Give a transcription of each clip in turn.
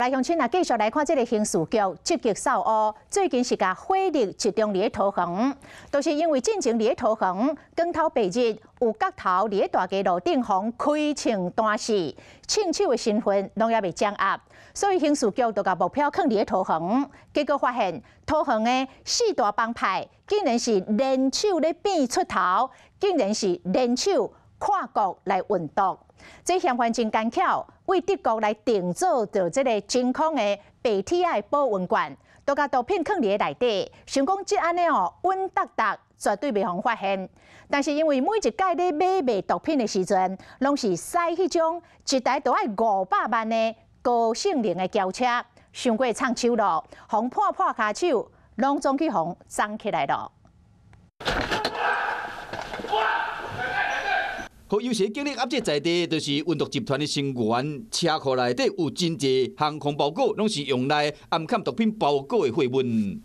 來鄉親啊，繼續來看這个刑事局積極掃烏，最近是共火力集中佇咧桃園，都是因為進前佇咧桃園光頭白日有角頭佇咧大街路頂予人開槍彈死，槍手的身份攏猶未掌握，所以刑事局就共目標囥佇咧桃園，結果發現桃園的四大幫派竟然是聯手咧變出頭，竟然是聯手跨國來運毒。這嫌犯真奸巧，為德國來訂做著這个真空的白鐵仔的保溫罐，都共毒品囥佇咧內底，想講這按呢哦穩當當，絕對袂予人發現。但是因為每一擺咧買賣毒品的時陣，攏是駛彼種一台都愛500萬的高性能的轎車，傷過藏手咯，予人破破跤手，攏總去予人摠起來咯。予有時警力壓制在地，就是運毒集團的成員。車庫內底有真濟航空包裹，攏是用來暗崁毒品包裹的貨運。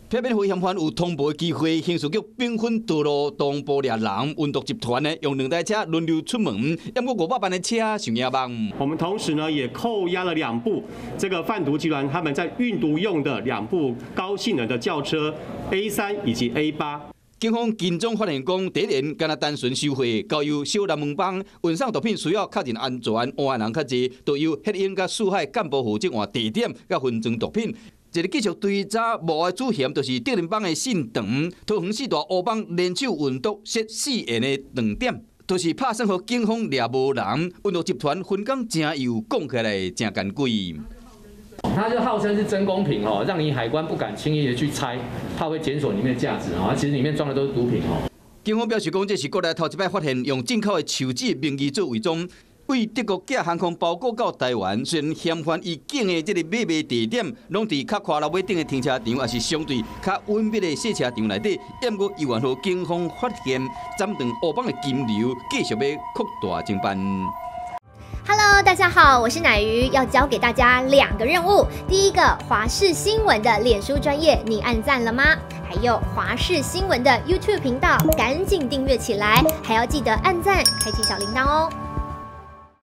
偏偏予嫌犯有通報的機會，刑事局兵分多路同步掠人。運毒集團呢，用兩台車輪流出門，毋過500萬的車上野望。我們同時呢，也扣押了兩部這個販毒集團他們在運毒用的兩部高性能的轎車 A3以及 A8。警方跟蹤發現，講第一人敢若單純收貨，交由小南門幫運送毒品需要確認安全，換的人較濟，都由黑鷹佮四海幹部負責換地點佮分裝毒品。一个繼續追查幕的主嫌，就是竹林幫的姓陳，桃園四大黑幫聯手運毒設四線的斷點，就是拍算予警方掠無人，運毒集團分工誠幼，講起來誠艱詭。它就號稱是真空品哦，讓你海關不敢輕易的去拆，怕會檢索裡面的價值啊。其實裡面裝的都是毒品哦。警方表示講，這是國內頭一擺發現用進口的樹脂名義做偽裝，為德國寄航空包裹到台灣。雖然嫌犯伊揀的這个買賣地點，攏佇較寬樓尾頂的停車場，抑是相對較隱秘的洗車場內底，毋過猶原予警方發現，斬斷黑幫的金流，繼續欲擴大偵辦。 Hello，大家好，我是乃瑜，要教給大家兩個任務。第一個，華視新聞的臉書專頁，你按讚了嗎？還有華視新聞的 YouTube 頻道，趕緊訂閱起來，還要記得按讚，開啟小鈴鐺哦。